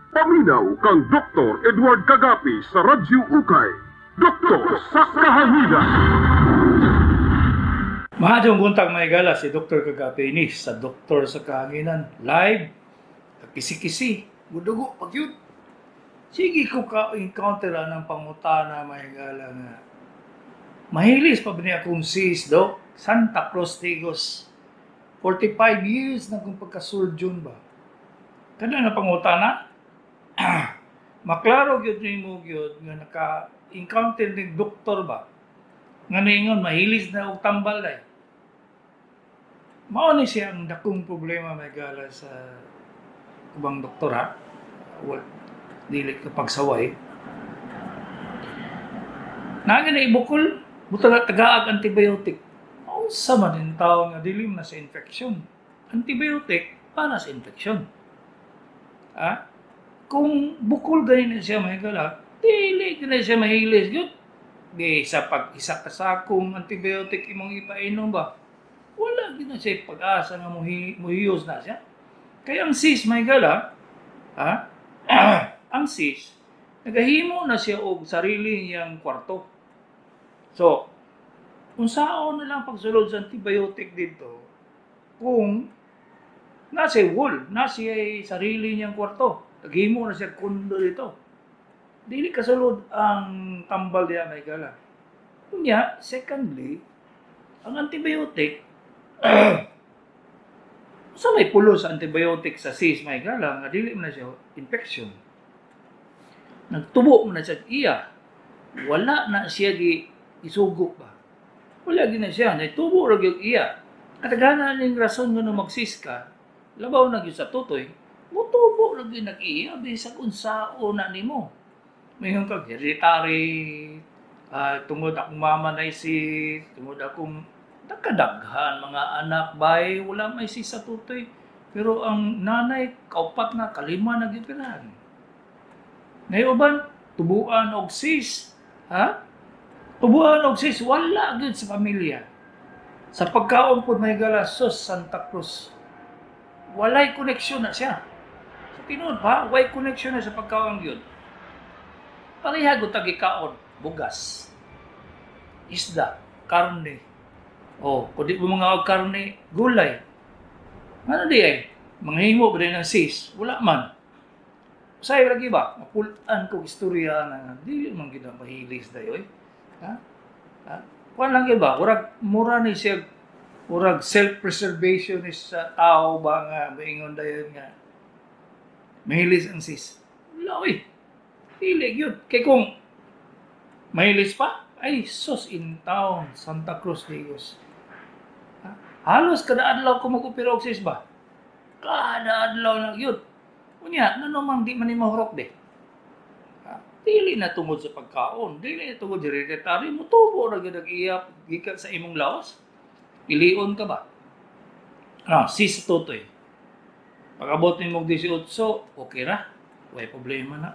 Paminaw kang Dr. Edward Kagapi sa Radyo Ukay. Doktor sa Kahanginan. Maayong buntag, mga higala, si Dr. Kagapi ini sa Doktor sa Kahanginan. Live, kisi-kisi, mudugo pag yun. Sige ko ka-encounter ng pangutana, mga higala, nga mahilis pa ba niya akong sis, Dok? Santa Cruz, Tigos. 45 years na kong pagka-surgeon ba? Kana na pangutana? Maklaro gyud nimo gyud nga naka-encounter ni doktor ba? Nga niingon mahilis na og tambal ay. Mao ni siya ang dakong problema, mga higala, sa ubang doktor, ha. Well, dili ka pagsaway. Naa na ibukol, buta tagaag antibiotic. Unsa man din tao nga dili man na sa infection? Antibiotic para sa infection. Ha? Kung bukol gani na siya, mga higala, dili na siya mahilis gyud. Di sa pag isa ka sakong antibiotic imong ipainom ba? Wala gyud na siya pag-asa nga muhiyos na siya. Kaya ang cyst, mga higala, ha? Ang cyst, nagahimo na siya og sarili niyang kwarto. So, unsaon na lang pagsulod sa antibiotic dito kung nasa wall, nasa sarili niyang kwarto? Naghimo na siya kondo dito. Dili kasulod ang tambal diya, mga higala. Unya, secondly, ang antibiotic, sa may pulo sa antibiotic sa cyst, mga higala, nga dili man na siya infection? Nagtubo man na siya iya. Wala na siya gi isugo ba? Wala gyud na siya. Nagtubo ra gyud iya. Kataghanan ning rason nga mag-cyst ka, labaw na gyud sa tutoy, mutubo ra gyud nag iya bisag unsao na nimo. Mayon kag hereditary, tungod akong mama na cyst, tungod akong nakadaghan mga anak bay wala may cyst sa tutoy. Pero ang nanay, kaupat na, kalima na gipirahan. Ngayon uban, tubuan og cyst. Ha? Tubuan og cyst, wala gyud sa pamilya. Sa pagkaon po, mga higala, sus, Santa Cruz. Walay koneksyon na siya. Sa tinuod pa, walay koneksyon na sa pagkaon gyud. Pareha gud tagikaon, bugas, isda, karne. Oh, kung di mo mga og karne, gulay. Ano di ay? Manghimo ba din ng cyst? Wala man. Say lagi ba? Mapulan ko istorya na di man gid mahilis dayo eh. Ha? Ha? Kuan lang gyud ba? Murag mura ni siya, murag self-preservation is sa tao ba nga maingon dayon nga mahilis ang cyst. Wala oy. Dili gyud. Kay kung mahilis pa, ay sus in town, Santa Cruz, Lagos. Ha? Halos kada adlaw ko mag-opera og cyst ba? Kada adlaw na gyud. Unya, ngano man di man ni mahurok de? Ha? Dili na tungod sa pagkaon, dili na tungod sa hereditary, mutubo ra gyud ang iya gikan sa imong lawas. Pilion ka ba? Ah, cyst tutoy. Pag abot nimo og 18, okay ra. Way problema na.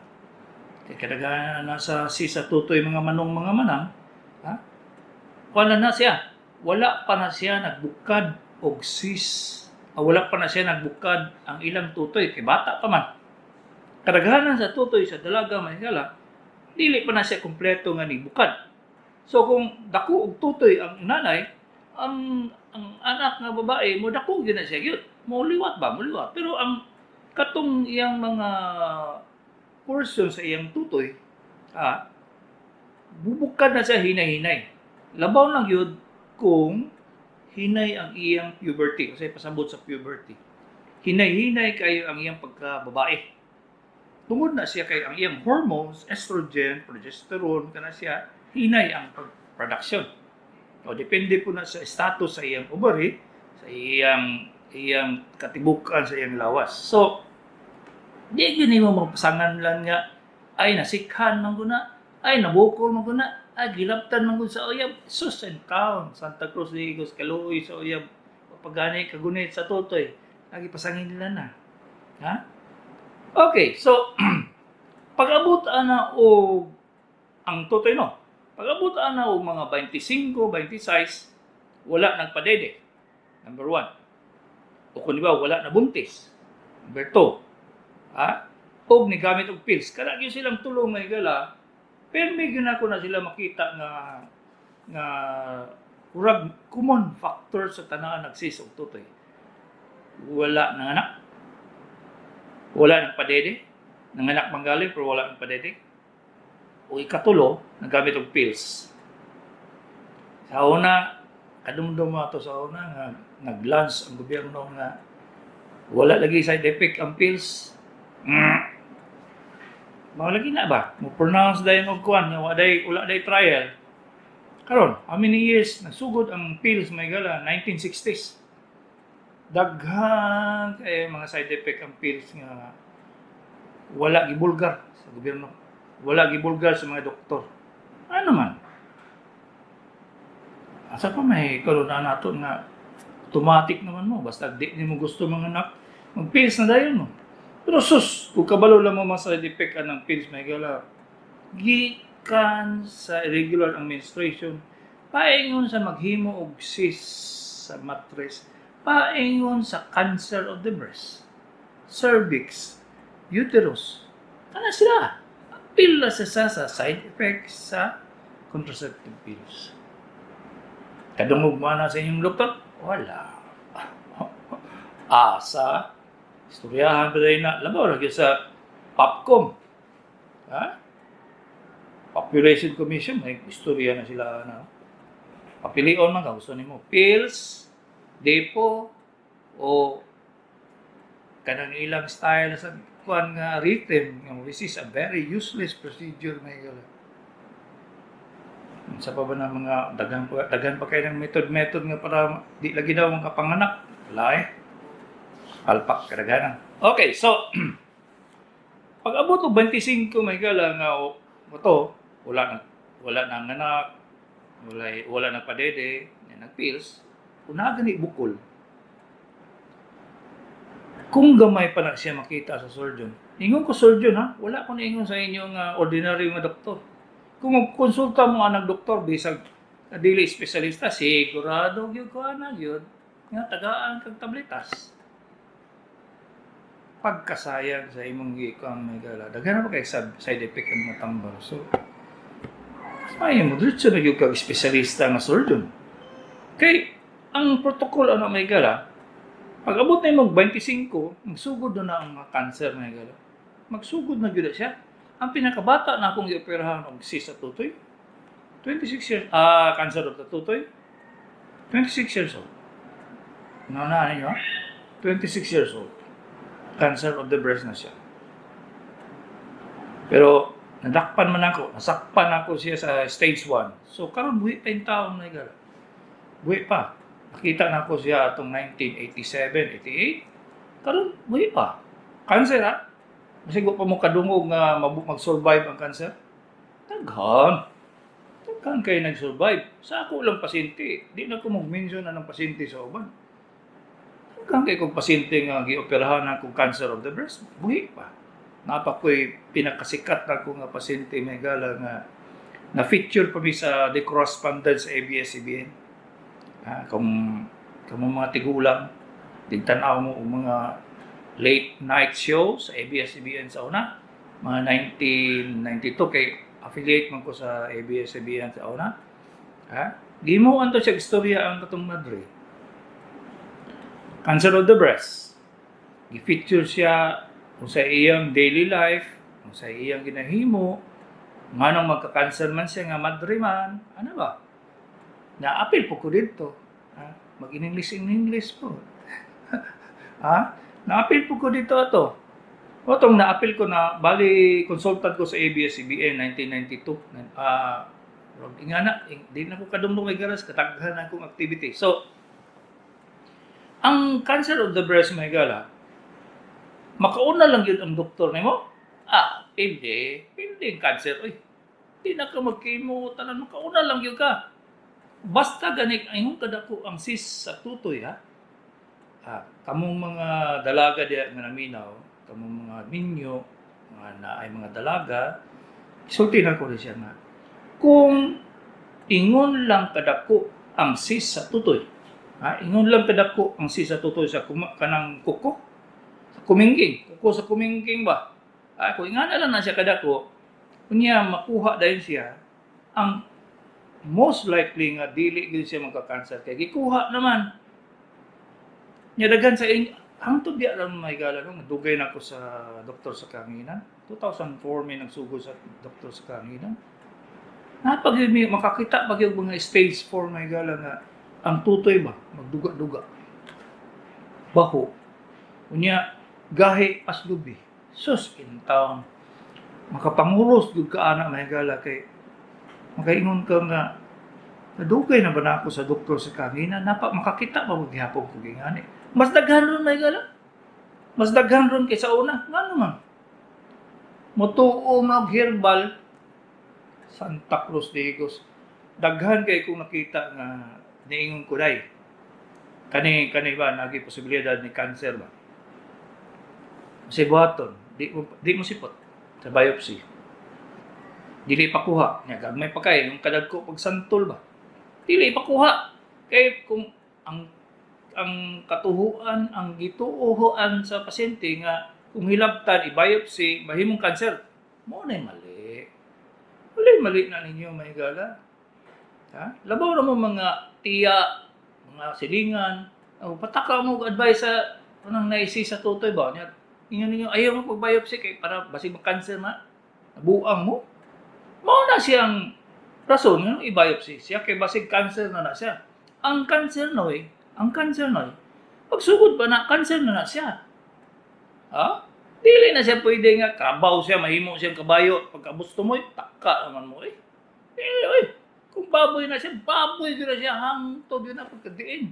Kay kadaghanan na sa cyst sa tutoy mga manong mga manang, ha? Kuan na na siya. Wala pa na siya nagbukad og cyst. Ah, wala pa na siya nagbukad ang ilang tutoy kay bata pa man. Kadaghanan sa tutoy sa dalaga, mga higala, dili pa na siya kompleto nga nibukad. So kung dako og tutoy ang nanay, ang anak nga babae mo dako gyud na siya gyud. Mo liwat ba, mo liwat. Pero ang katong iyang mga portion sa iyang tutoy, bubukad na siya hinay-hinay. Labaw lang yun kung hinay ang iyang puberty, kasi pasabot sa puberty. Hinay-hinay kayo ang iyang pagkababae. Tungod na siya kay ang iyang hormones, estrogen, progesterone, kana siya, hinay ang production. O depende po na sa status sa iyang ovary, sa iyang iyang katibukan sa iyang lawas. So, di gyud nimo mapasangan lang nga ay nasikhan man guna, ay nabukol man guna, ay gilabtan man gud sa uyab. Sus and town, Santa Cruz de Igos, kaluoy sa uyab. Pagani kagunit sa tutoy, lagi pasangin nila na. Ha? Okay, so pag-abot ana og ang tutoy no. Pag-abot ana og mga 25, 26, wala nagpadede. Number one. O kung di ba, wala na buntis. Number two. Ha? Og nigamit og pills. Kana gyud silang tulo, mga higala, pero may gyud ako na sila makita nga nga kurag common factor sa tanan nag-cyst og tutoy. Wala nang anak. Wala nang padede. Nanganak manggali pero wala nang padede. O ikatulo, nagamit og pills. Sa una, kadumdum ato sa una nga nag-launch ang gobyerno nga wala lagi side effect ang pills. Mao lagi na ba? Mo pronounce dayon og kuan nga wala day trial. Karon, how many years nasugod ang pills, mga higala? 1960s. Daghan kay mga side effect ang pills nga wala gibulgar sa gobyerno. Wala gibulgar sa mga doktor. Ano man? Asa pa may karon na nato nga automatic naman mo basta di nimo gusto mga anak, mag-pills na dayon mo. Pero sus, kung kabalo lang mo mga side effect anang pills, mga higala, gikan sa irregular ang menstruation, paingon sa maghimo og cyst sa matres, paingon sa cancer of the breast, cervix, uterus. Kana sila. Pila sa side effects sa contraceptive pills. Kadungog mo na sa inyong doktor? Wala. Asa, istoryahan pa diri na, labaw lagi sa POPCOM. Ha? Population Commission, may istorya na sila na. Papilion man ka, gusto nimo pills, depo, o kanang ilang style sa kuan nga rhythm nga which is a very useless procedure, mga higala. Sa pa ba na mga daghan pa kay ng method method nga para di lagi daw makapanganak. Wala eh. Palpak kadaghanan. Okay, so pag abot og 25, mga higala, nga o to wala na anak, wala na padede, na nagpills, una gani bukol. Kung gamay pa na siya makita sa surgeon. Ingon ko surgeon ha, wala ko niingon sa inyo nga ordinary nga doktor. Kung magkonsulta mo anang doktor bisag dili espesyalista, sigurado gyud ko ana gyud nga tagaan kag tabletas. Pagkasayang sa imong gikang, mga higala. Daghan pa kay side effect ang mga tambal. So, mas maayo mo diretso na gyud kag espesyalista nga surgeon. Kay ang protocol ano, mga higala, pag abot na imong 25, magsugod na na ang mga cancer, mga higala. Magsugod na gyud na siya. Ang pinakabata na akong gioperahan og cyst sa tutoy, 26 years, cancer of the tutoy, 26 years old. Ano na ninyo? 26 years old. Cancer of the breast na siya. Pero nadakpan man ako, nasakpan ako siya sa stage 1. So karon buhi pa yung taon na higala. Buhi pa. Nakita na ako siya atong 1987, 88. Karon buhi pa. Cancer ha? Masig pa mo kadungog nga mag-survive ang cancer. Daghan. Daghan kayo nag-survive. Sa ako lang pasyente. Di na ko mag-mention na ng pasyente sa uban. Daghan kay kong pasyente nga gioperahan akong cancer of the breast. Buhi pa. Napa ko'y pinakasikat na ko nga pasyente, mga higala, nga na-feature pa mi sa The Correspondent sa ABS-CBN. Ha, kung kamo mga tigulang, tigtan-aw mo og mga late night show sa ABS-CBN sa una, mga 1992, kay affiliate man ko sa ABS-CBN sa una. Ha? Gimuan to siya istorya ang katong madre. Cancer of the breast. Gi-feature siya kung sa iyang daily life, kung sa iyang ginahimo, nganong magka-cancer man siya nga madre man, ano ba? Na-apil po ko dito. Ha? Mag-in-English in English po. Ha? Na-apil po ko dito ato. O tong na-apil ko na, bali consultant ko sa ABS-CBN 1992. Ah, uh, nga na, di na ko kadumdum kay garas, kataghan na akong activity. So, ang cancer of the breast, mga higala, makauna lang yun ang doktor nimo. Ah, hindi. Hindi ang cancer. Uy, di na ka mag-chemo, tanan, makauna lang yun ka. Basta gani, ingon kadako ang cyst sa tutoy, ha? Ah, kamong mga dalaga diya nga naminaw, kamong mga minyo, mga naay mga dalaga, sulti na ko rin siya nga, kung ingon lang kadako ang cyst sa tutoy, ha? Ingon lang kadako ang cyst sa tutoy sa kanang kuko, sa kumingking, kuko sa kumingking ba? Ah, kung ingana lang na siya kadako, unya makuha dayon siya, ang most likely nga dili gyud siya magka-cancer kay gikuha naman. Nya daghan sa inyo, hangtod di alam, may gala no, dugay na ako sa doktor sa kahanginan. 2004 may nagsugod sa doktor sa kahanginan. Napag may makakita pag yung mga stage 4, may gala, nga ang tutoy ba magduga-duga. Baho. Unya gahi paslubi. Sus in town. Makapanguros gyud ka ana, may gala, kay makaingon ka nga nadugay na ba na ako sa doktor sa kahanginan, napa makakita pa maghapon ko gingani. Mas daghan ron, may gala. Mas daghan ron kaysa una. Ngano man? Motuo mag herbal, Santa Cruz de Higos. Daghan kay kung nakita nga niingon ko day. Kani kani ba nagi posibilidad ni cancer ba? Kasi buhaton, di mo sipot sa biopsy. Dili pa kuha. Nya gagmay pa kay yung kadagko pag santol ba. Dili pa kuha. Kay kung ang katuhuan, ang gituohan sa pasyente nga kung hilabtan i-biopsy, mahimong cancer. Mao na mali. Mali mali na ninyo, may gala. Ha? Labaw na mo mga tiya, mga silingan. O, pataka mo og advice sa kanang naisi sa tutoy ba? Nya, inyo ninyo, ayaw mo pag-biopsy kay para basig ma-cancer na. Nabuang mo. Mao na siyang rason nga i-biopsy siya kay basig cancer na na siya. Ang cancer noy, ang cancer noy, pagsugod pa na, cancer na na siya. Ha? Dili na siya pwede nga kabaw siya, mahimo siyang kabayo. Pagkabusto mo, eh, taka naman mo eh. Dili, oy. Kung baboy na siya, baboy gyud na siya hangtod yun na pagkadiin.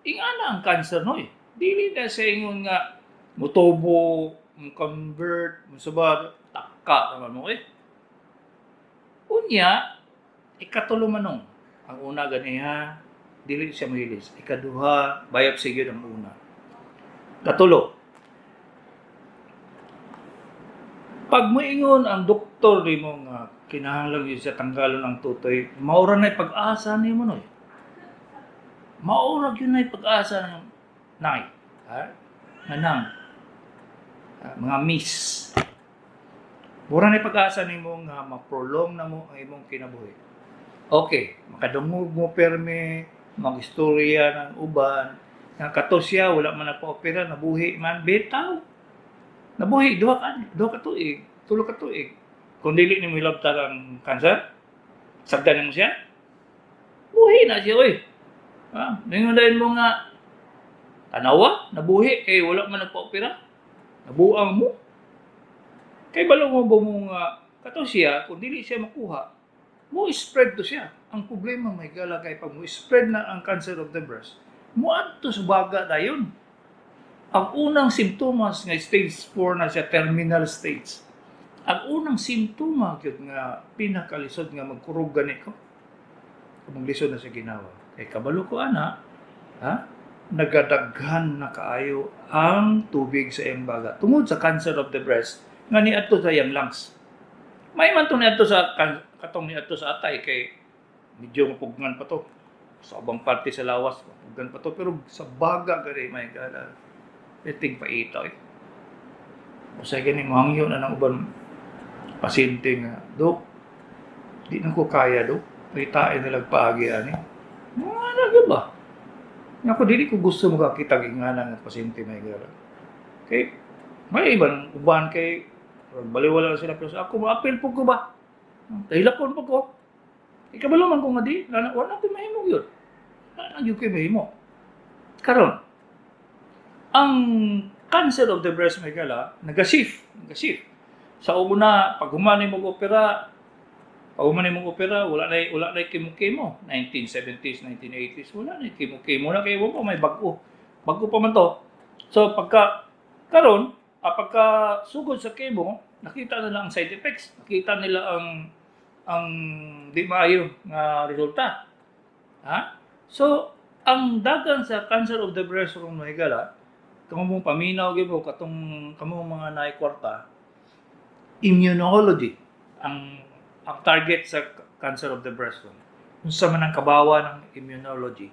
Ingana ang cancer noy. Dili na siya ingon nga mutubo, convert, musubar, taka naman mo eh. Unya, ikatulo manong. Ang una ganiha, dili siya mahilis. Ikaduha, biopsy gyud ang una. Katulo, pag moingon ang doktor nimo nga kinahanglan gyud siya tanggalon ang tutoy, maura na pag-asa nimo noy. Maura gyud na pag-asa ng nay. Ha? Nanang. Ha? Mga miss. Mura na pag-asa nimo nga ma-prolong na mo ang imong kinabuhi. Okay, makadungog mo perme, mag-istorya ng uban, nga kato siya, wala man nagpa-opera, nabuhi man, bitaw. Nabuhi, duha ka tuig, tulo ka tuig. Kung dili nimo hilabtan ang cancer, sagdan nimo siya, buhi na siya, oy. Ha? Ningon dayon mo nga, tanawa, nabuhi, kay wala man nagpa-opera, nabuang mo. Kay balo mo ba mo nga, kato siya, kung dili siya makuha, mo spread to siya. Ang problema, may gala, kay pag mo spread na ang cancer of the breast, moadto sa baga dayon. Ang unang simptomas nga stage 4 na siya, terminal stage. Ang unang simptoma gyud nga pinakalisod nga magkurog gani ko. Kung maglisod na sa ginawa. Kay kabalo ko ana, ha? Nagadaghan na kaayo ang tubig sa iyang baga tungod sa cancer of the breast nga niadto sa iyang lungs. May man to niadto sa katong niadto sa atay kay medyo mapugnan pa to. Sa ubang parte sa lawas, mapugnan pa to, pero sa baga gani, may gala. Iting paita eh. Usay gani mohangyo na ng uban pasyente nga, "Dok, di na ko kaya, Dok. Pahitain na lang paagi ani." Mga ano ba? Nga ako, dili ko gusto makakita ingana nga pasyente, may gala. Kay, may ibang uban kay, baliwala na sila, pero sa ako, maapil po ko ba? Dahilakon po ko. Ikabalo man ko nga di, wala wala ko mahimo yun. Wala na gyud ko'y mahimo. Karon, ang cancer of the breast, may gala, nag-shift, nag-shift. Sa una, pag human mo opera, pag human mo opera, wala na chemo-chemo. 1970s, 1980s, wala na chemo-chemo na kayo pa may bag-o. Bag-o pa man to. So pagka karon, pagka sugod sa chemo, nakita nila ang side effects, nakita nila ang di maayo nga resulta. Ha? So, ang dagan sa cancer of the breast ron, mga higala, kamo mong paminaw gyud mo katong kamo mga naay kwarta, immunology ang target sa cancer of the breast ron. Unsa man ang kabawa ng immunology?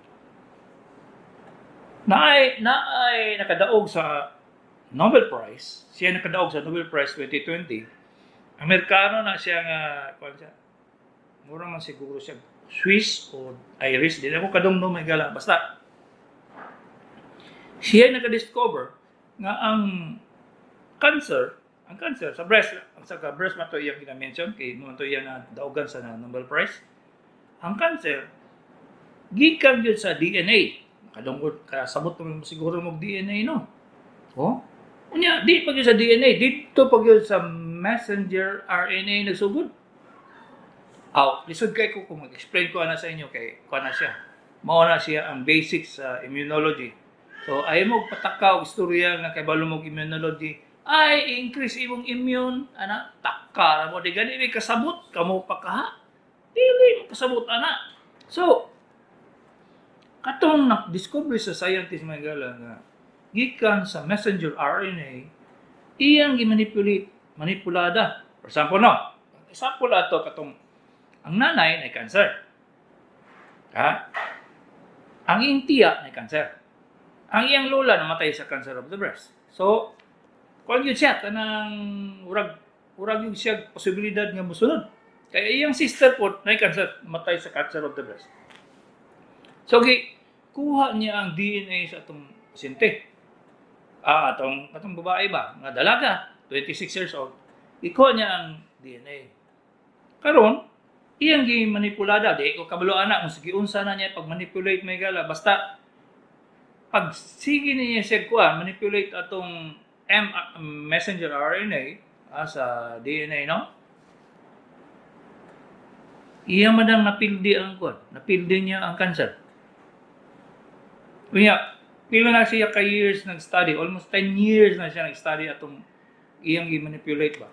Naay naay nakadaog sa Nobel Prize. Siya nakadaog sa Nobel Prize 2020. Amerikano na siya nga kuan siya. Mura man siguro siya Swiss o Irish, di na ko kadumdum, mga higala. Basta siya naka-discover nga ang cancer sa breast, ang sa breast man to iyang gina-mention kay mao to iyang na daugan sa Nobel Prize. Ang cancer gikan gyud sa DNA. Kadungod kasabot mo siguro mo DNA, no? Oh? Unya, di pa gyud sa DNA, didto pa gyud sa messenger RNA nagsugod. Aw, lisod kay ko kung mag-explain ko ana sa inyo kay kuan na siya. Mao na siya ang basics sa immunology. So ay mo pataka og istorya nga kay balo mo immunology, ay increase imong immune ana, taka ra mo, di gani may kasabot kamo pa kaha. Dili mo kasabot ana. So katong na-discover sa scientist, mga higala, nga gikan sa messenger RNA iyang gimanipulate, manipulada. For example, no? Example ato katong ang nanay na cancer. Ha? Ang iyang tiya na cancer. Ang iyang lola namatay sa cancer of the breast. So, kuan yun siya, kanang urag yung siya posibilidad nga musunod. Kaya iyang sister po na cancer, namatay sa cancer of the breast. So, gi, kuha niya ang DNA sa atong pasyente. Ah, atong babae ba, nga dalaga, 26 years old. Ikuha niya ang DNA. Karon, iyang gi-manipulada, di ko kabalo ana kung sige unsa na niya pag manipulate, mga higala, basta pag sige niya siya kuha, manipulate atong messenger RNA sa DNA, no? Iya man ang napildi ang kuan, napildi niya ang cancer. Unya, pila na siya ka years nag-study, almost 10 years na siya nag-study atong iyang gi-manipulate ba.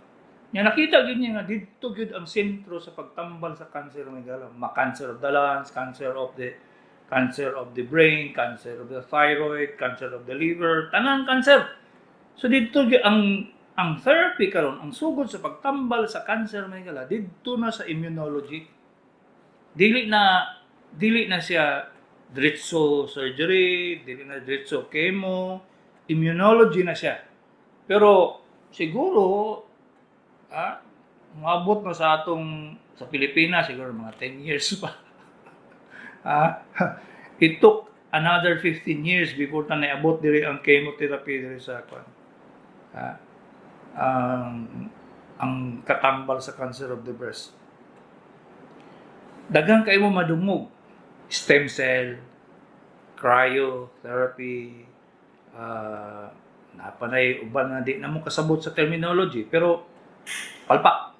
Nya nakita gyud niya nga didto gyud ang sentro sa pagtambal sa cancer, mga higala. Ma-cancer of the lungs, cancer of the brain, cancer of the thyroid, cancer of the liver, tanang cancer. So didto gyud ang therapy karon, ang sugod sa pagtambal sa cancer, mga higala, didto na sa immunology. Dili na siya diretso surgery, dili na diretso chemo, immunology na siya. Pero siguro moabot na sa atong sa Pilipinas siguro mga 10 years pa. It took another 15 years before ta naabot diri ang chemotherapy diri sa kwan. Ang katambal sa cancer of the breast. Daghan kay mo madungog: stem cell, cryotherapy, napanay uban na di na mo kasabot sa terminology, pero palpa.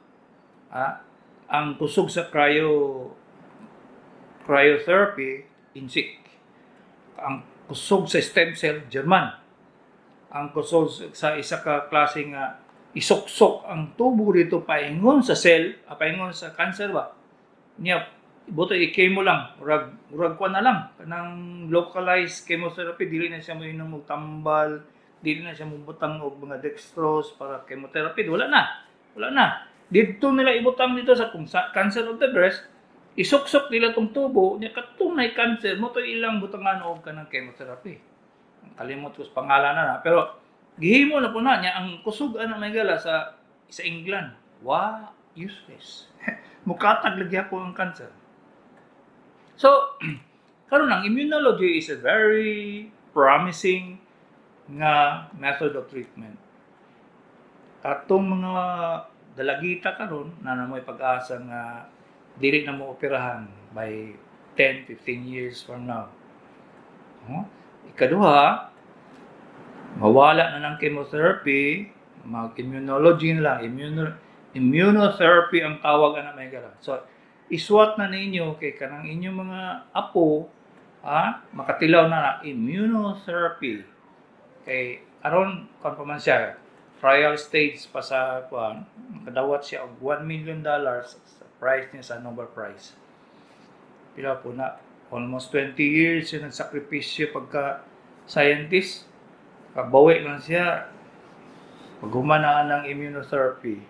Ang kusog sa cryotherapy, Intsik. Ang kusog sa stem cell, German. Ang kusog sa isa ka klase nga isuksok ang tubo dito paingon sa cell, paingon sa cancer ba? Niya buto i-chemo lang, murag kuan na lang, kanang localized chemotherapy, dili na siya mo inom og tambal, dili na siya mobutang og mga dextrose para chemotherapy, wala na. Wala na. Didto nila ibutang dito sa kung sa cancer of the breast, isuksok nila tong tubo, nya katong nay cancer mo to ilang butangan og kanang chemotherapy. Ang kalimot ko sa pangalan na, pero gihimo na po na niya ang kusog ana, mga higala, sa England. Wa, useless. Mukatag lagi ako ang cancer. So, karon ang immunology is a very promising nga method of treatment. Katong mga dalagita karon na namoy pag-asa nga dili na mo operahan by 10, 15 years from now. No? Ikaduha, mawala na ng chemotherapy, mag-immunology na lang, immunotherapy ang tawag ana, mga higala. So, iswat na ninyo kay kanang inyong mga apo, makatilaw na na immunotherapy. Kay aron kon pa man siya trial stage pa sa kuan, nakadawat siya og $1 million sa prize niya sa Nobel Prize. Pila po na, almost 20 years siya nagsakripisyo pagka scientist. Kabawi lang siya pag humana ng immunotherapy.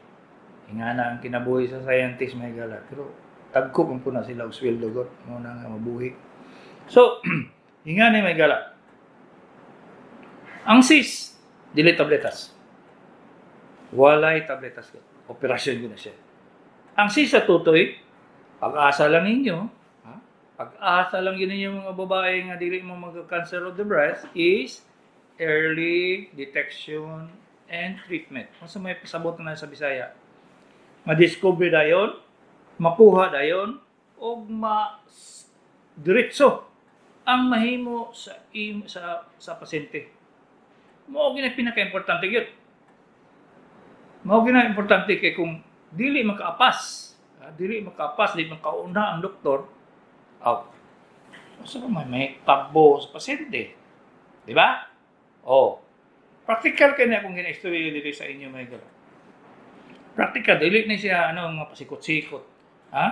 Ingana ang kinabuhi sa scientist, mga higala. Pero tagko man po na sila og sweldo god mo na nga mabuhi. So, ingana, mga higala. Ang cyst, Dili tabletas. Walay tabletas. Operasyon gyud na siya. Ang cyst sa tutoy, pag-asa lang ninyo, ha? Pag-asa lang yun ninyo, mga babae, nga dili mo magka-cancer of the breast is early detection and treatment. Kung sa may pasabot na sa Bisaya, ma-discover dayon, makuha dayon, og ma diretso ang mahimo sa pasyente. Mao gyud ang pinaka-importante gyud. Mao gyud ang importante kay kung dili makaapas, dili makaapas, dili makauna ang doktor, out. So may tabo sa pasyente. Di ba? Oh. Practical kay na akong gina-istorya diri sa inyo, mga higala. Practical, dili na siya ano nga pasikot-sikot. Ha?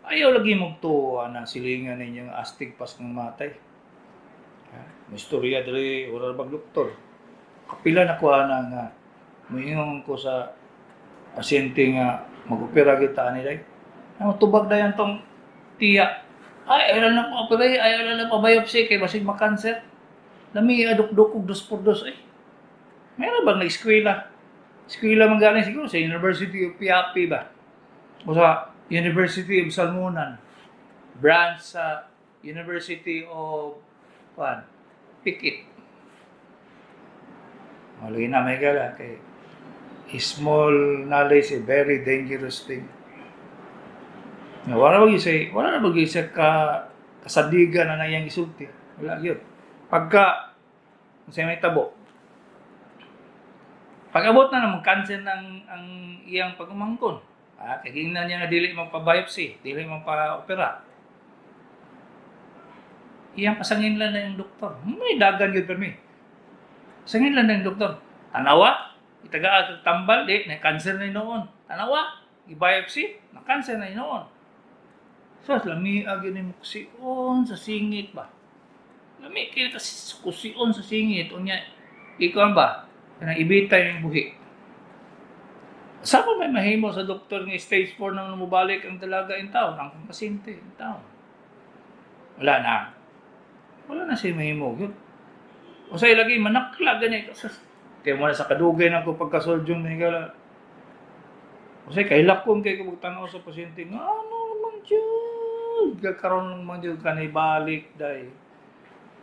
Ayaw lagi magtuwa na silingan ninyo nga astig pas ng matay. Ha? May istorya diri, wala bang doktor. Kapila na kuha na nga moingon ko sa pasyente nga mag-opera kita ani day. Ay, tubag dayon tong tiya. Ay, ayaw lang pa opera, ayaw lang pa biopsy kay basig makanser. Lami aduk-duk og dos por dos eh. Meron bang nag-eskwela? Eskwela man galing siguro sa University of Piapi ba? O sa University of Salmonan. Branch sa University of Juan, Pikit. Malagi na may gala kay small knowledge is a very dangerous thing. Nga, wala na ba sa ka kasadigan na nayang isulti. Wala yun. Pagka sa may tabo, pag-abot na naman cancer ng ang iyang pagumangkon. Ah, kay gingnan niya nga dili magpa-biopsy, dili magpa-opera. Iyang pasangin lang na yung doktor. May dagan yun permi. Pasangin lang na yung doktor. Tanawa, itaga at tambal, di, na cancer na noon. Tanawa, i-biopsy, na cancer na noon. So, lami agi ni mo kusion sa singit ba? Lami kay kasi kusion sa singit unya ikaw ba? Kanang ibitay yung buhi. Sa pa may mahimo sa doktor nga stage 4 nang mubalik ang dalaga in town, ang pasyente in town. Wala na. Wala na siya mahimo. Yun. O sa ilagi, manakla gani. Kaya mo na sa kadugay na ko pagkasurgeon na higala. O sa kailak ko kay ko tanaw sa pasyente nga ano naman jud kakaroon naman jud kanay balik day.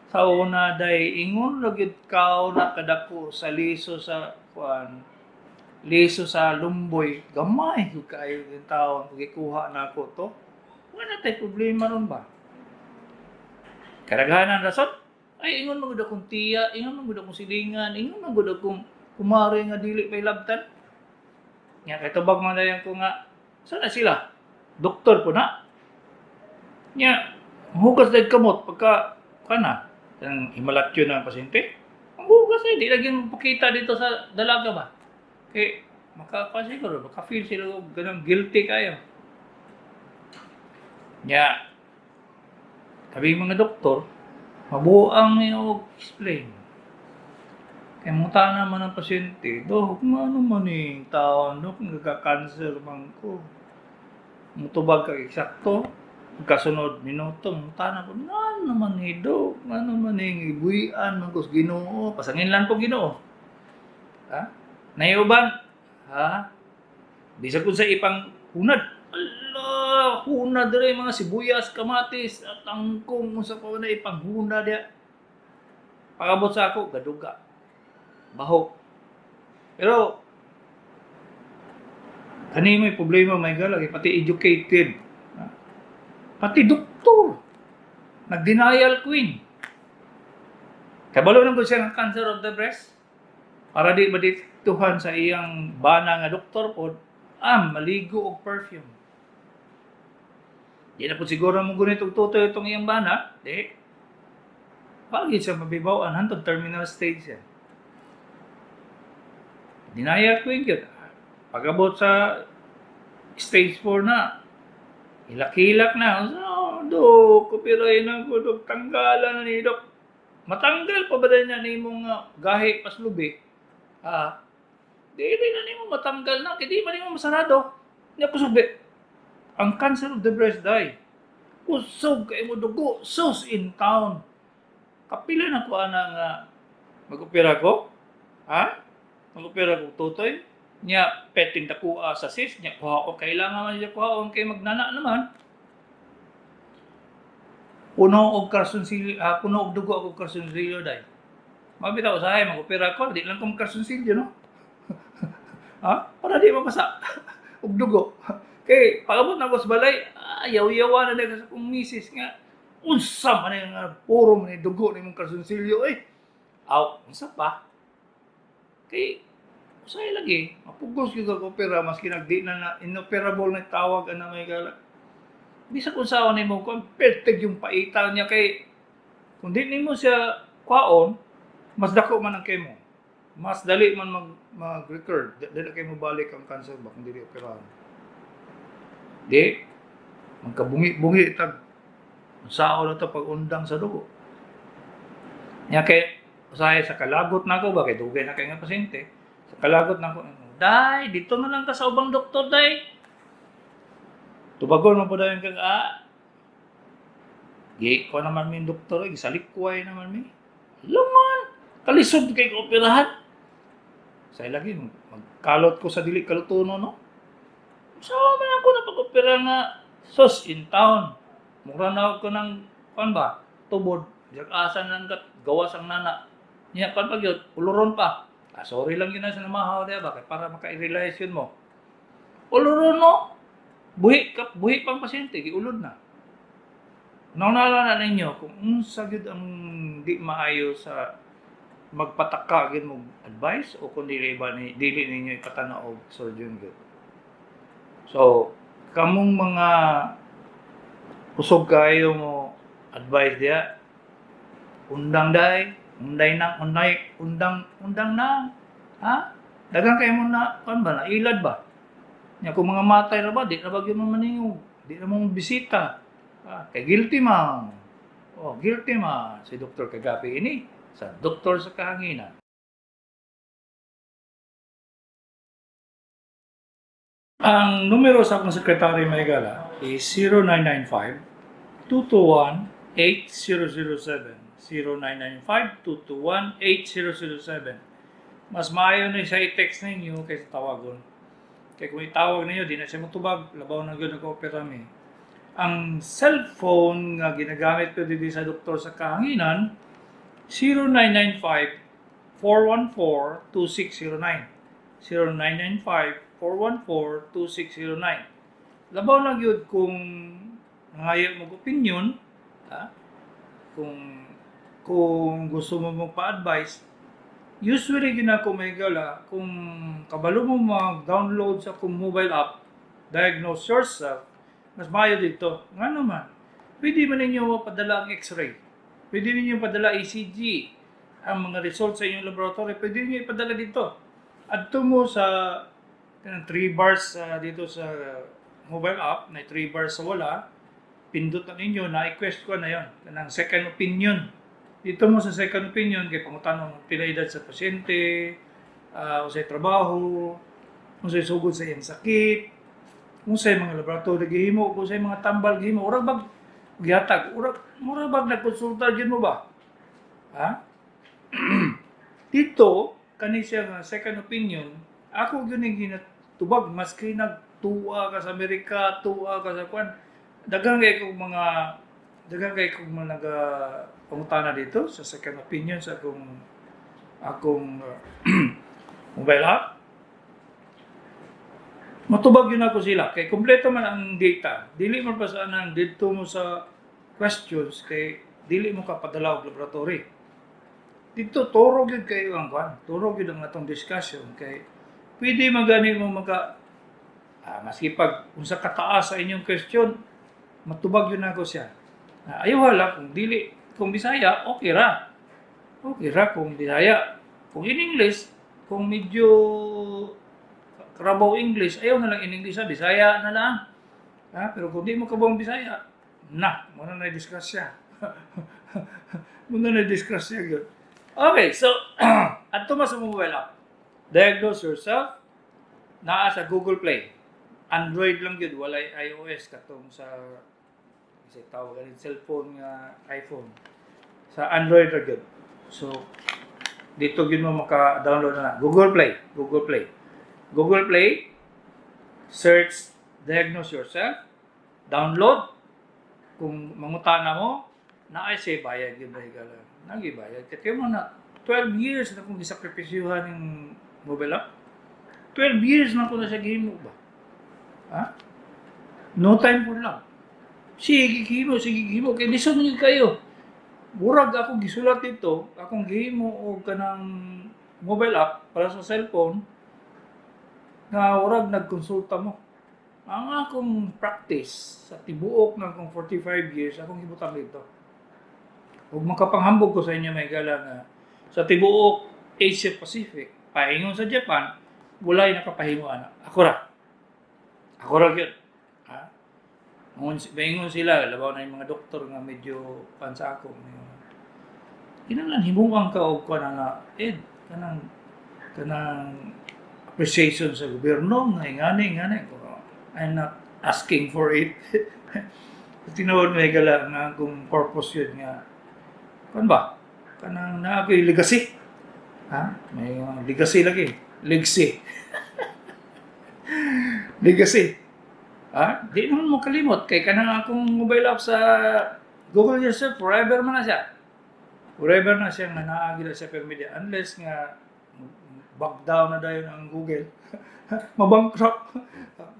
Sa una day ingon ra gyud kaw na kadako sa liso sa kuan, liso sa lumboy, gamay gyud kaayo yung taon gikuha na ako to. Wala tay problema ron ba? Karaghanan rason ay ingon man gud akong tiya, ingon man gud akong silingan, ingon man gud akong kumare nga dili pay labtan. Nga kay tubag man dayon ko nga sana sila doktor po na. Nya hugas dahil kamot pagka kana ang himalatyo na ang pasyente. Ang hugas ay di lagi pakita dito sa dalaga ba. Kay maka siguro maka feel sila og ganang guilty kayo. Nya kami mga doktor mabuang ni og explain. Kay muta naman ang pasyente, "Dok, ano man ning taon, dok, nagka-cancer man ko." Mutubag ka eksakto, pagkasunod minuto, muta na po, "Nga naman ni dok, nga naman ning ibuyan man ko sa Ginoo, pasangin lang po Ginoo." Ha? Nayuban? Ha? Bisag kung sa ipang hunad. Allah, hunad dire mga sibuyas, kamatis, at tangkong unsa pa na ipang hunad diya. Pagabot sa ako, gaduga. Baho. Pero kani may problema may galag, pati educated. Ha? Pati doktor. Nag-denial queen. Kabalo nang siya ng cancer of the breast. Para di madiktuhan sa iyang bana nga doktor pod, maligo og perfume. Di na po siguro mo gunit og tutoy itong iyang bana, di. Pagid siya mabibawan hantod terminal stage siya. Denial queen gyud. Pag-abot sa stage 4 na, hilak-hilak na. "Oh, dok, kupiray na ko, dok, tanggalan na ni dok." Matanggal pa ba din na nimong gahi paslubi? Ah, di na nimo matanggal na, kaya di man nimo masarado. Hindi ako subi. Ang cancer of the breast die. Kusog kay mo dugo, sus in town. Kapila na ko ana nga mag-opera ko. Ha? Mag-opera kog tutoy? Nya, peting dakua sa cyst, nya, kuha ko, kailangan man siya kuhaon kay magnana naman. Puno og kalsonsilyo, puno og dugo ako kalsonsilyo day. Mabitaw usahay mag-opera ko, di lang ko magkalsonsilyo, no? Ha? Para di mabasa og dugo. Kay pag-abot na ko sa balay, yaw-yawa na dahil sa akong misis nga, unsa man nga puro man ni dugo ni mong kalsonsilyo eh. Aw, unsa pa? Kay usahay lagi, mapugos gyud kag opera maski nagdi na na inoperable na tawag ana may gala. Bisag unsaon nimo kung perfect yung paita niya kay kung di nimo siya kwaon, mas dako man ang chemo. Mas dali man mag-recur. Dali kay mo balik ang cancer ba kung dili operahan. Di magkabungi-bungi tag unsaon na to pag undang sa dugo. Nya kay usahay sa kalagot nako ba kay dugay na kay nga pasyente. Sa kalagot nako, "Day, dito na lang ka sa ubang doktor, day." Tubagon man po dayon kag ah. Gi ko naman mi doktor, eh, salikway naman mi. Laman, kalisod kay operahan. Say lagi magkalot ko sa dili kalutono, no. Sa man ako na pag-opera nga sos in town. Mura na ako ng kuan ba, tubod. Diyak asa nang kat gawas ang nana. Niya kan pag yun, uluron pa. Ah, sorry lang yun na sa namahaw diya ba kay para maka-realize yun mo. Uluron, no. Buhi ka, buhi pang pasyente, giulod na. Naunala na ninyo kung unsa gyud ang di maayo sa magpataka gyud mo advice o kung dili ba ni dili ninyo ipatanaw og surgeon gyud. So, kamong mga kusog kayo mo advice diya, undang day, unday nang unday, undang undang na. Ha? Daghang kayo mo na kan ba na ilad ba? Nya kung mga matay ra ba, di ra ba gyud mo maningog, di ra mo bisita. Ah, kay guilty man. Oh, guilty man si Dr. Kagapi ini sa Doktor sa Kahanginan. Ang numero sa akong sekretary mahigala is 0995 221 8007. 0995 221 8007. Mas maayo na siya i-text ninyo kaysa tawagon. Kaya kung itawag ninyo, di na siya motubag, labaw na gyud nag-opera mi. Ang cellphone nga ginagamit ko dito sa Doktor sa Kahanginan, 0995 414 2609. 0995 414 2609. Labaw na gyud kung nangayo mo opinion, ha? Kung gusto mo magpa-advise, usually gina ko mahigala, kung kabalo mo mag-download sa akong mobile app, Diagnose Yourself, mas maayo dito. Nga naman, pwede man ninyo mapadala ang x-ray. Pwede ninyo padala ECG, ang mga results sa inyong laboratory, pwede ninyo ipadala dito. Adto mo sa kanang 3 bars dito sa mobile app, na 3 bars sa wala, pindot na ninyo, na-request ko na yon kanang second opinion. Dito mo sa second opinion, kay pangutan mo pila edad sa pasyente, unsay trabaho, unsay sugod sa iyang sakit, unsay mga laboratory gihimo, unsay mga tambal gihimo, urag bag gihatag, urag mura bag nagkonsulta gyud mo ba? Ha? Dito kani siya nga second opinion, ako gyud ning ginatubag maski nagtuwa ka sa Amerika, tuwa ka sa kwan. Daghan kay kong mga naga pangutana dito sa second opinion sa akong mobile app. Matubag yun ako sila kay kompleto man ang data. Dili man pa sa anang didto mo sa questions kay dili mo ka padala og laboratory. Dito turo gyud kayo ang kwan, turo gyud ang atong discussion kay pwede magani mo maka maski pag unsa kataas sa inyong question, matubag yun ako siya. Ah, ayaw hala kung dili kung Bisaya, okay ra. Okay ra kung Bisaya. Kung in English, kung medyo karabaw English, ayaw na lang in English, ha, Bisaya na lang. Ha? Pero kung di mo kabawang Bisaya, na, muna na discuss siya. Muna na discuss siya yun. Okay, so, adto mo sa mobile app. Diagnose Yourself, naa sa Google Play. Android lang yun, walay iOS katong sa kasi tawag ganin cellphone nga iPhone. Sa Android ra gyud. So, Dito gyud mo maka-download na. Google Play, Google Play. Google Play, search "Diagnose Yourself", download. Kung mangutana mo, naay say bayad gyud ba, higala. Nagibayad. Kaya mo na 12 years na kong gisakripisyuhan ng mobile app. 12 years na ko na siya gihimo ba? Ha? No time for love. Sige gihimo, sige gihimo. Kay lisod man gyud kayo. Murag ako gisulat dito, akong gihimo og kanang mobile app para sa cellphone nga murag nagkonsulta mo. Ang akong practice sa tibuok ng akong 45 years, akong gibutang dito. Ug makapanghambog ko sa inyo, mga higala, nga sa tibuok Asia Pacific, paingon sa Japan, walay nakapahimo ana. Ako ra. Ako ra gyud. Ha? Maingon sila, labaw na yung mga doktor nga medyo pan sa ako. Kinahanglan himuan ka og kuan na ed kanang appreciation sa gobyerno nga ingani ingani. I'm not asking for it. Tinuod, mga higala, nga kung purpose yun nga kan ba kanang naa ko'y legacy, ha, may mga legacy lagi, legacy, legacy, ha. Di naman mo kalimot kay kanang akong mobile app sa Google Yourself, forever man na siya, forever na siya nga naa gyud sa media unless nga back down na dayon ang Google, mabankrupt,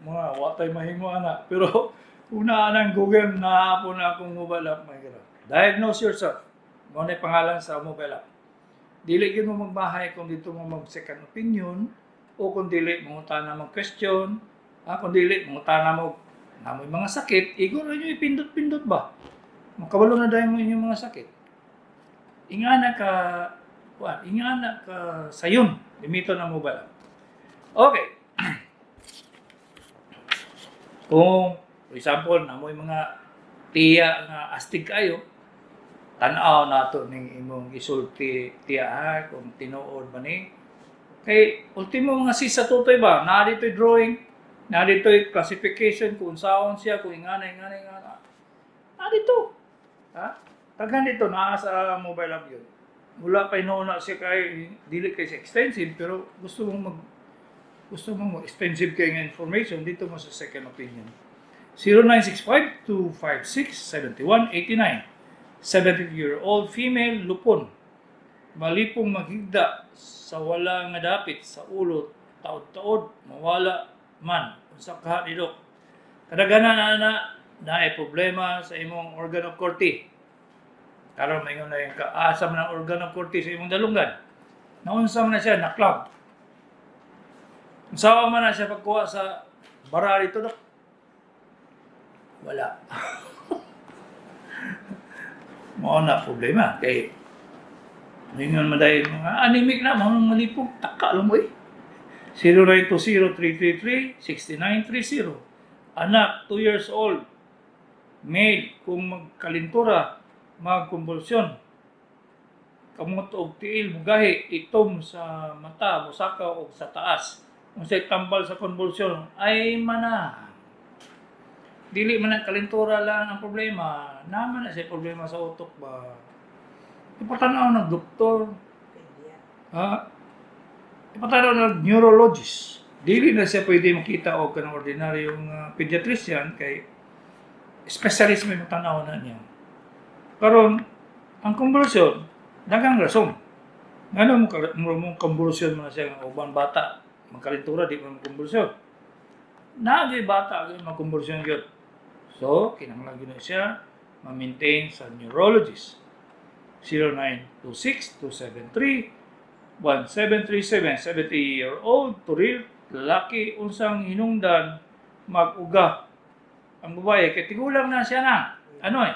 mga wa tay mahimo ana. Pero una ang Google, naa po na akong mobile app, mga higala. Diagnose Yourself mao na pangalan sa mobile app. Dili gyud mo magbahay kung dito mo mag second opinion o kung dili mangutana mag question, ha, kung dili mangutana mo namoy mga sakit, igor inyo ipindot-pindot ba, makabalo na dayon mo inyong mga sakit. Ingana ka kuan, ingana ka sayon limito ng mobile app. Okay, kung for example namoy mga tiya nga astig kayo, tan-aw nato ning imong gisulti, tiya, ha, kung tinuod ba ni. Kay ultimo mga cyst sa tutoy ba, naa dito'y drawing, naa dito'y classification kung unsaon siya, kung ingana, ingana, ingana. Naa dito. Ha? Tagan dito naa sa mobile app yun. Wala pa noon na siya kay dili kay siya extensive, pero gusto mong mag-extensive kay nga information dito mo sa second opinion. 0965 256 7189. 70-year-old female, lupon. Malipong maghigda sa wala nga dapit sa ulo, taod-taod, mawala man. Unsa kaha ni, Dok? Kadaghanan na na naay problema sa imong organ of Corti. Karon maingon na yung kaasa man ang organ of Corti sa imong dalunggan. Naunsa man na siya, na-clog. Unsa man na siya pagkuha sa bara dito, Dok? Wala. Mao na problema. Kay, ngayon man dahil mga anemic na, mga malipong, taka lang mo eh. 0920-333-6930. Anak, 2 years old, male, kung magkalintura, magkumbulsyon, kamot og tiil, mugahi, itom sa mata, musakaw og sa taas. Unsay tambal sa convulsion? Ay mana. Dili man ang kalintura lang ang problema. Naman na siya problema sa utok ba. Ipatanaw ng doktor. Ha? Ipatanaw ng neurologist. Dili na siya pwede makita og kanang ordinaryong pediatrician kay specialist may matanaw na niya. Karon, ang convulsion, daghang rason. Ngano mo convulsion man na siya nga uban bata, magkalintura di man convulsion. Naagay bata gyud magkonvulsyon gyud. So, kinahanglan gyud na siya ma-maintain sa neurologist. 0926-273-1737. 70-year-old, turil, lalaki, unsang hinungdan mag-uga ang babae kay tigulang na siya na. Ano eh?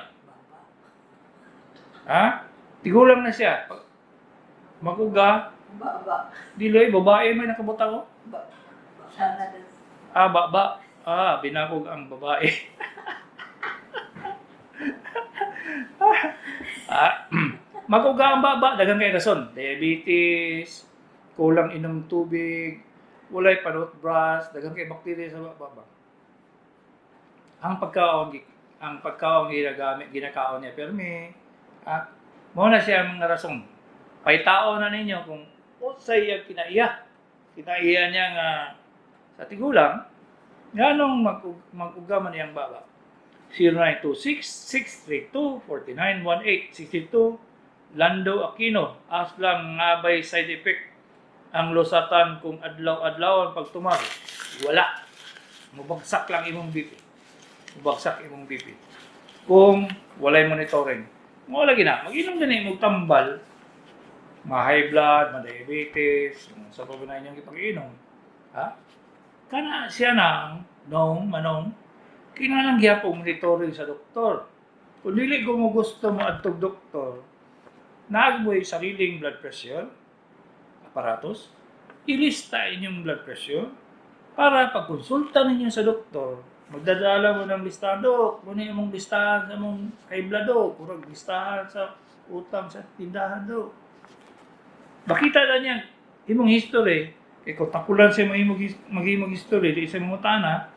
Ha? Tigulang na siya. Mag-uga, Baba. dili babae may nakabutang ko. Ba. Sana das. Ah, baba. Ah, binakog ang babae. Ah, mag-uga ang baba, daghang kay rason. Diabetes, kulang inom tubig, walay pa-toothbrush, daghang kay bakterya sa baba. Ang pagkaon ginagamit, ginakaon niya permi. Ah, mao na siya ang mga rason. Paitao na ninyo kung unsay iyang kinaiya. Kinaiya niya nga sa tigulang, nganong mag-uga man iyang baba. 0926-632-4918. 62, Lando Aquino, aslang nga bay side effect ang losartan kung adlaw-adlaw ang pagtumar? Wala. Mubagsak lang imong BP. Mubagsak imong BP. Kung walay monitoring. Wala gina. Mag-inom din imong tambal. Ma-high blood, ma-diabetes, sa pa ba na inyong ipag-inom. Ha? Kana siya nang, nong, manong, kinahanglan gyapon monitoring sa doktor. Kung dili ko mo gusto mo adtog doktor, naagboy sariling blood pressure aparatus, ilista inyong blood pressure para pagkonsulta ninyo sa doktor, magdadala mo ng listahan, "Dok, muna yung mong listahan sa mong high blood, dok, kurag listahan sa utang sa tindahan, dok." Makita na niya imong history, kay kung takulan sa imong maghimong history, di sa imong tana,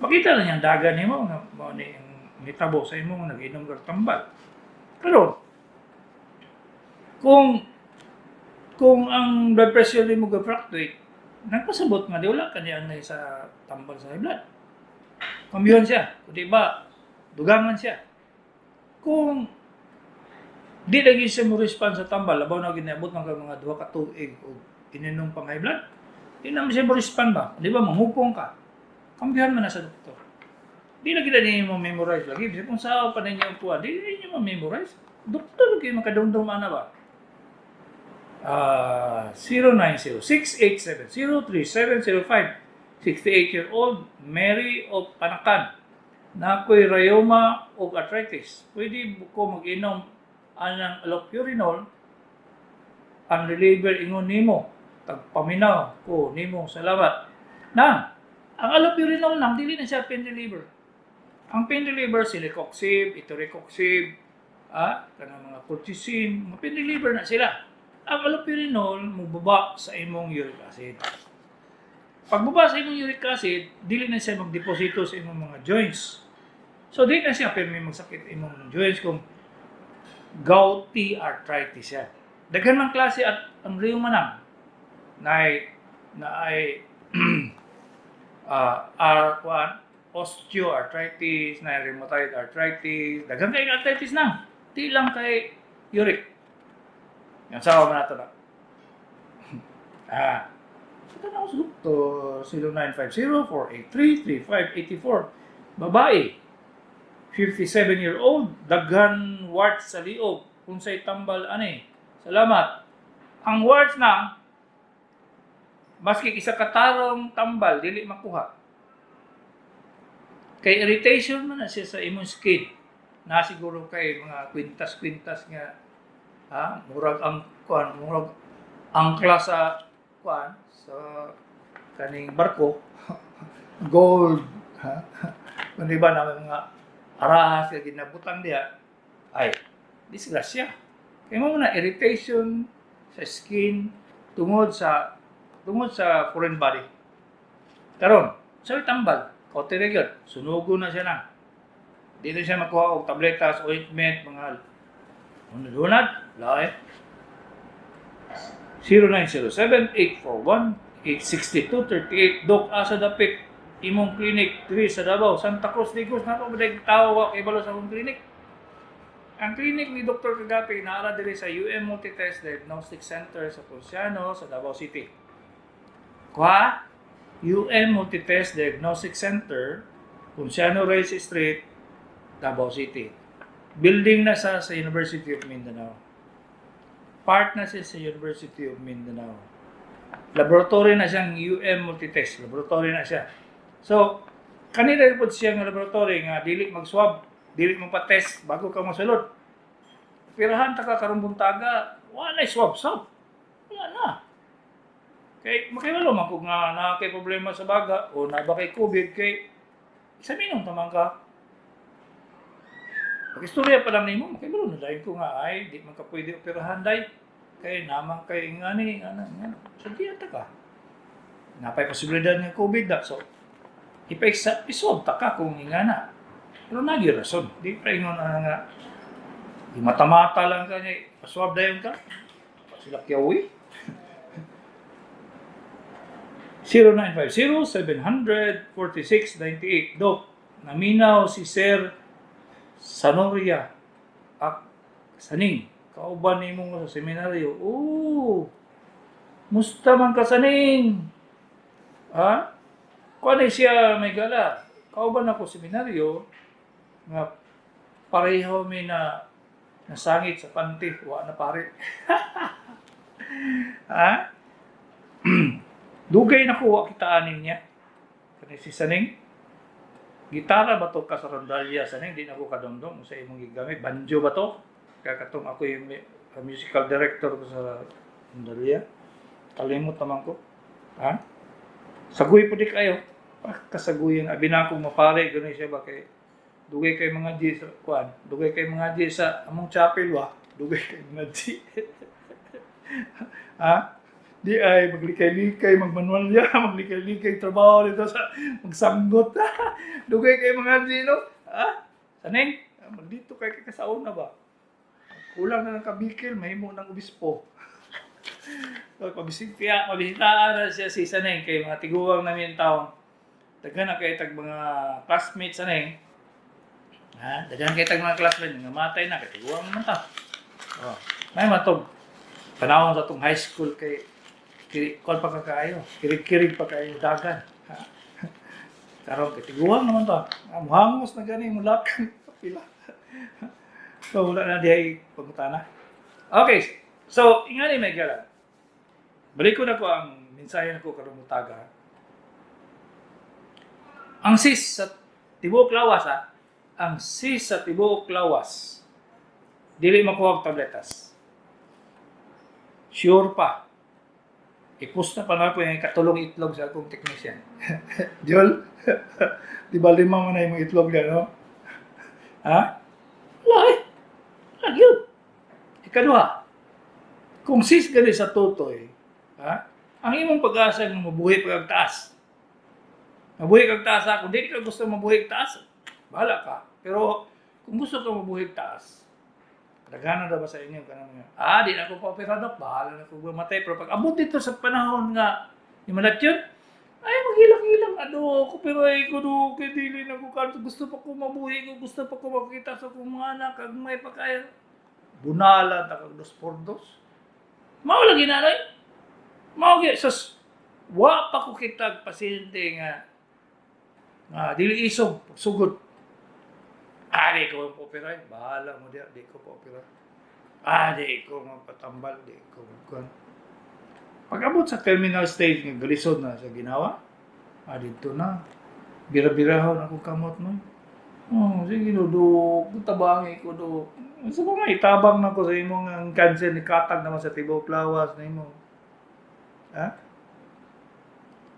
makita na niya ang dagan nimo nga mao ni ang nitabo sa imong nag-inom kag tambal. Pero kung ang blood pressure nimo ga-fluctuate, nagpasabot nga di wala ka niya anay sa tambal sa high blood. Kambyuhan siya. Kung di ba, dugangan siya. Kung di lagi siya mo respond sa tambal, labaw na ginabot ng mga 2 ka tuig o ininom pang high blood, di naman siya mo respond ba? Di ba, manghupong ka. Kambyuhan man na sa doktor. Di lagi na ninyo mo memorize lagi. Bisa kung saan pa ninyo ang kuha, di ninyo ma-memorize. Doktor, kayo makadumdum na ba? 0906-870-3705. 68-year-old Mary of Panacan. Nakoy rheuma og arthritis. Pwede ko mag-inom anang allopurinol ang reliever ingon nimo? Tagpaminaw ko nimo, salamat. Nang ang allopurinol nang dili na siya pain reliever. Ang pain reliever, celecoxib, etoricoxib, kanang mga colchicine, mga pain reliever na sila. Ang allopurinol mubaba sa imong uric acid. Pagbaba sa imong uric acid, dili na siya magdeposito sa imong mga joints. So di na siya pirmi magsakit imong joints kung gouty arthritis siya. Daghan man klase at ang rheuma nang na ay R1 osteoarthritis, na rheumatoid arthritis, daghan kay arthritis nang. Di lang kay uric. Yan sa man nato na. Ito na ako sa doktor. 0950-483-3584. Babae, 57-year-old, daghan warts sa liog. Unsay tambal ani? Salamat. Ang warts na, maski isa katarong tambal, dili makuha. Kay irritation man na siya sa imong skin. Na siguro kay mga kwintas-kwintas nga, ha, murag ang kuan, murag angkla sa kuan sa kaning barko, gold, ha. Kung di ba na may mga arahas nga ginabutang diha, ay disgrasya kay mo na irritation sa skin tungod sa foreign body. Karon sa tambal, cautery gyud, sunugo na siya na. Di na siya makuha og tabletas, ointment, mga hunad-hunad, lae. 0907-841-862-38. Dok, asa dapit imong clinic diri sa Davao, Santa Cruz, Digos? Na ba tao wa kay sa akong clinic? Ang clinic ni Dr. Kagapi naara diri sa UM Multitest Diagnostic Center sa Ponciano sa Davao City. Kuha, UM Multitest Diagnostic Center, Ponciano Reyes Street, Davao City. Building na sa University of Mindanao. Part na siya sa University of Mindanao. Laboratory na siyang UM Multitest. Laboratory na siya. So, kanila po siya nga laboratory nga dili mag-swab, dili mo pa-test bago ka mosulod. Pirahan ta ka karong buntaga, wala na swab swab. Wala na. Kay makibalo man kung nga naa kay problema sa baga o naa ba kay COVID kay examinon ta man ka. Pag istorya pa lang nimo, makibalo na dahil ko nga ay di man ka pwede operahan day kay naman kay ngani ana nga. So di ata ka. Napay posibilidad nga COVID da. So ipa-iswab ta ka kung ingana. Pero nagi rason. Di pa ingon na nga di mata-mata lang ka niya, paswab dayon ka. Sila kiyawi. 0950-700-4698. Dok, naminaw si Sir Sanoria ak Saning. Kauban nimo sa seminaryo. Oh, musta man ka, Saning? Ha? Kuan siya may gala. Kauban ako seminaryo nga pareho mi na nasangit sa panty, wa na pare. Ha? Dugay na kuha kitaanin niya. Kani si Saning. Gitara ba to ka sa rondalya, Saning? Di na ko kadomdom sa imong gigamit. Banjo ba to? Kaya katong ako yung musical director ko sa rondalya. Kalimot naman ko. Ha? Saguy po di kayo. Pagkasaguyan. Abi na akong mapare. Ganun siya ba kay dugay kay mga G sa kuan. Dugay kay mga G sa among chapel wa. Dugay kay mga G. Ha? Di ay maglikay-likay, magmanual niya, maglikay-likay trabaho dito sa magsanggot. Dugay kay mga G, no? Ha? Saning, magdito kay kakasaon na ba? Kulang na ng kabikil, mahimo ng obispo. So, pabisita, pabisitaan na siya si Saneng kay mga tiguang namin taong. Daghan na kay tag mga classmates, Saneng. Ha? Daghan kay tag mga classmates nga matay na kay tiguang naman ta. Oh. May matog. Panahon sa atong high school kay kiri kon pa ka kaayo, kirig-kirig pa kaayo dagan. Ha? Karon kay tiguang naman ta. Ah, muhangos na gani mulak pila. So wala na dihay pangutana. Okay. So ingani may gala. Balik ko na ko ang mensahe nako karong mutaga. Ang cyst sa tibuok lawas ha. Ang cyst sa tibuok lawas dili makuha og tabletas. Sure pa. I-post na pa na ko yung katulong itlog sa akong technician. Jol, di ba lima mo na yung itlog niya, no? Ha? Wala eh. Wala yun. Ikaduha, kung cyst gani sa tutoy, ha? Ang imong pag-asa nga mabuhi pag taas. Mabuhi kag taas ha. Kung dili ka gusto mabuhi kag taas, bahala ka. Pero kung gusto ka mabuhi kag taas, daghanan na ba sa inyo kanang mga, di na ako pa-opera, dok, bahala na ako mamatay. Pero pag abot dito sa panahon nga, imalat yun, ay, maghilang-hilang, ano ako, pero ay, kuno, kay dili na ko kanto, gusto pa ko mabuhi ko, gusto pa ko makita sa akong mga anak, kag may pagkaya. Bunala, takag dos por dos. Mao lagi na, ay. Mao gi, sus, wa pa ko kitag pasyente nga, nga, dili isog, pagsugod. Ah, di ko pa-opera, eh. Bahala mo diya, di ko pa-opera. Ah, di ko mapatambal, di ko magkuhan. Pag abot sa terminal stage, nga galisod na sa ginawa, ah, dito na. Bira-birahon ako kamot mo. Oh, sige no, dok. Tabangi ko, dok. Sa ba may tabang na ko sa imong ang cancer ni katag naman sa tibuok lawas na imo. Ha?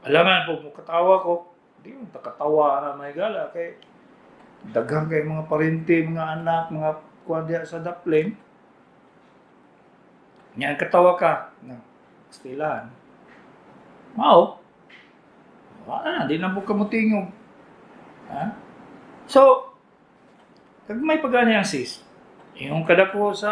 Alangan po, mukatawa ko. Di mo takatawa na may gala kay daghang kay mga parente, mga anak, mga kuwan diha sa daplin. Nya ang katawa ka na stilan. Mao. Wala na, di na po kamutingog. Ha? So, kag may pagani ang cyst, yung kadako sa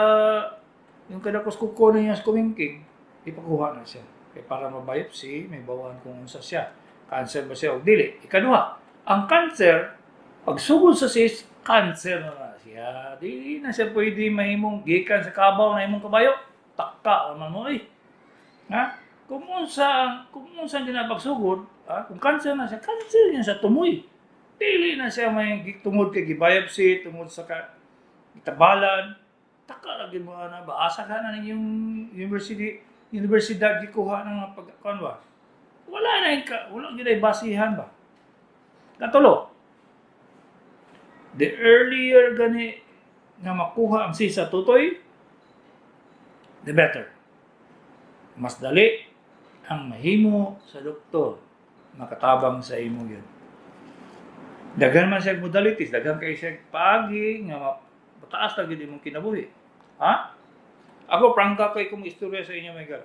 kuko niya sa kumingking, ipakuha na siya. Kay para mabiopsy, may bawaan kung unsa siya. Cancer ba siya o dili. Ikaduha, ang cancer, pagsugod sa cyst, cancer na na siya. Dili na siya pwede mahimong gikan sa kabaw na imong kabayo. Takka naman mo eh. Ha? Kung unsa ang ginapagsugod, ha? Kung cancer na siya, cancer niya sa tumoy. Dili na siya may tungod kay gibiopsy, tungod sa ka, itabalan. Taka lagi mo na ba? Asa ka na ninyong university, universidad gikuha ng mga pag kuan ba? Wala na yung ka, wala gyud ay basihan ba? Katulo, the earlier gani nga makuha ang cyst sa tutoy, the better. Mas dali ang mahimo sa doktor makatabang sa imo yun. Daghan man siya modalities, daghan kay siya paagi nga mataas na gyud imong kinabuhi. Ha? Ako prangka kay kung istorya sa inyo may gala.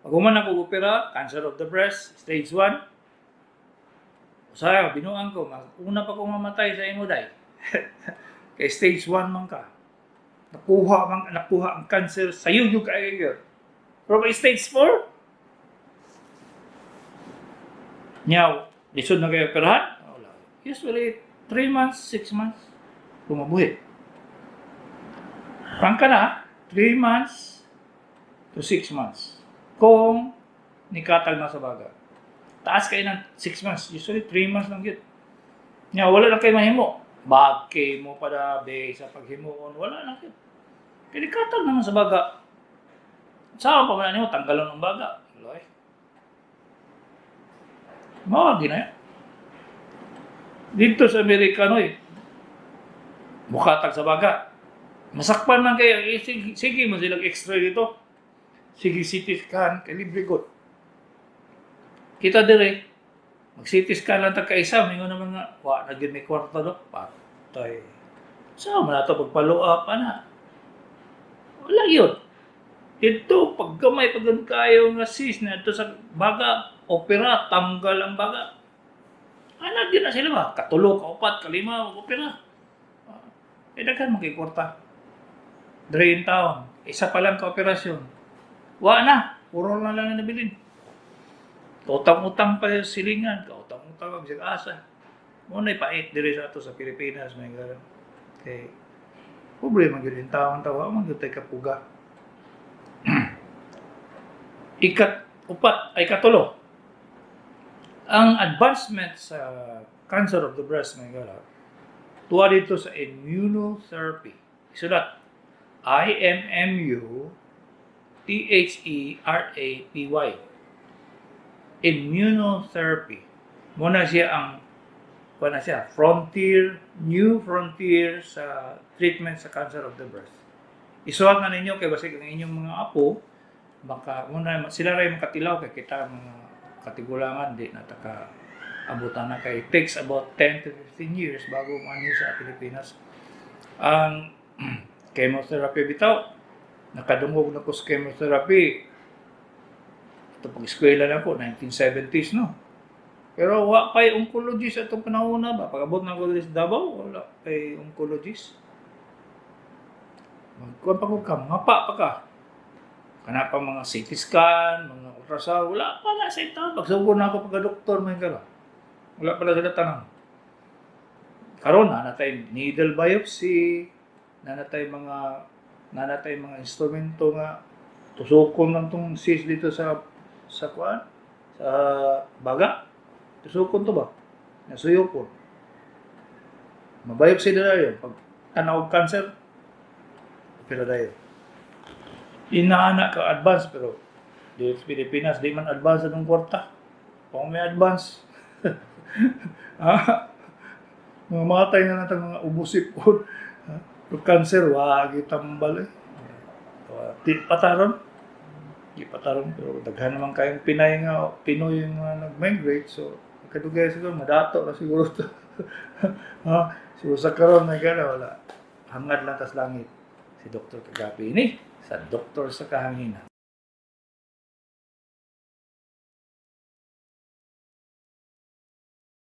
Pag human ako opera, cancer of the breast, stage 1. Usaya, binuang ko, una pa ko mamatay sa imo day. Kay stage 1 man ka. Nakuha man nakuha ang cancer sa iyo yung kaayo. Pero pag stage 4, nyaw, lisod na kayo operahan? Wala. Usually, 3 months, 6 months, bumabuhi. Prangka na, 3 months to 6 months. Kung nikatag na sa baga. Taas kayo ng 6 months. Usually, 3 months lang yun. Nya, wala na kayo mahimo. Bagke mo pada be sa paghimuon, wala na kayo. Kaya nikatag naman sa baga. Saan pa man nimo tanggalon ang baga. Wala eh. Mao na yan. Dito sa Amerikano eh, mukatag sa baga. Masakpan man kayo, eh, sige, sige mo silang extra dito. Sige, CT scan, kay libre god. Kita dire, mag CT scan lang tag kaisa, mingon naman nga, wa na gyud may kwarta do. Patay. Sa man nato pag-follow up ana. Wala yun. Dito, pag gamay, pag ganun kayo nga sis, na ito sa baga, opera, tanggal ang baga. Anak, di na sila ba? Katulo, kaupat, kalima, opera. Ah, eh, daghan mo kay kwarta. Drain taon. Isa pa lang ka-operasyon. Wa na. Puro na lang na nabilin. Kautang-utang pa yung silingan. Kautang-utang ang bisag asa. Muna ipait diri sa ato sa Pilipinas. May gano'n. Okay. Pobre man gyud yung taong tawa. Man gyud tay kapuga. Ikat upat ay katulo. Ang advancement sa cancer of the breast, mga gala, tuwa dito sa immunotherapy. Isulat, immunotherapy. Immunotherapy. Muna siya ang kuha na siya, frontier, new frontier sa treatment sa cancer of the breast. Isuwat na ninyo kay basig ang inyong mga apo, baka muna sila ray makatilaw kay kita mga katigulangan di na taka abutan na kay it takes about 10 to 15 years bago maanhi sa Pilipinas. Ang chemotherapy bitaw, nakadungog na ko sa chemotherapy. Ito pag eskwela na po, 1970s, no? Pero wa pa'y oncologist atong panahon na ba? Pag-abot na ko diri sa Davao, wala pa'y oncologist. Magkuhan pa ko ka, mga pa ka. Kana pa mga CT scan, mga ultrasound, wala pa na sa itaon. Pagsugod na ako pagka-doktor, may gala. Wala pala sila tanang. Karon na natay needle biopsy, na natay mga instrumento nga tusukon lang tong cyst dito sa kuan sa baga. Tusukon to ba? Nasuyokon. Mabiopsy na yun. Pag tanaw og cancer, pero dayon. Inaana ka advance pero dito sa Pilipinas di man advance anong kwarta. Kung may advance, ah, mga matay na natang mga ubusip ko. Pero cancer, wagi tambal eh. Di pataron. Di pataron pero daghan naman kayong Pinay nga Pinoy nga nag-migrate, so kadugay siguro madato na siguro to. Ha? Siguro sa karon na gana wala. Hangad lang tas langit. Si Dr. Kagapi ini sa Doktor sa Kahanginan.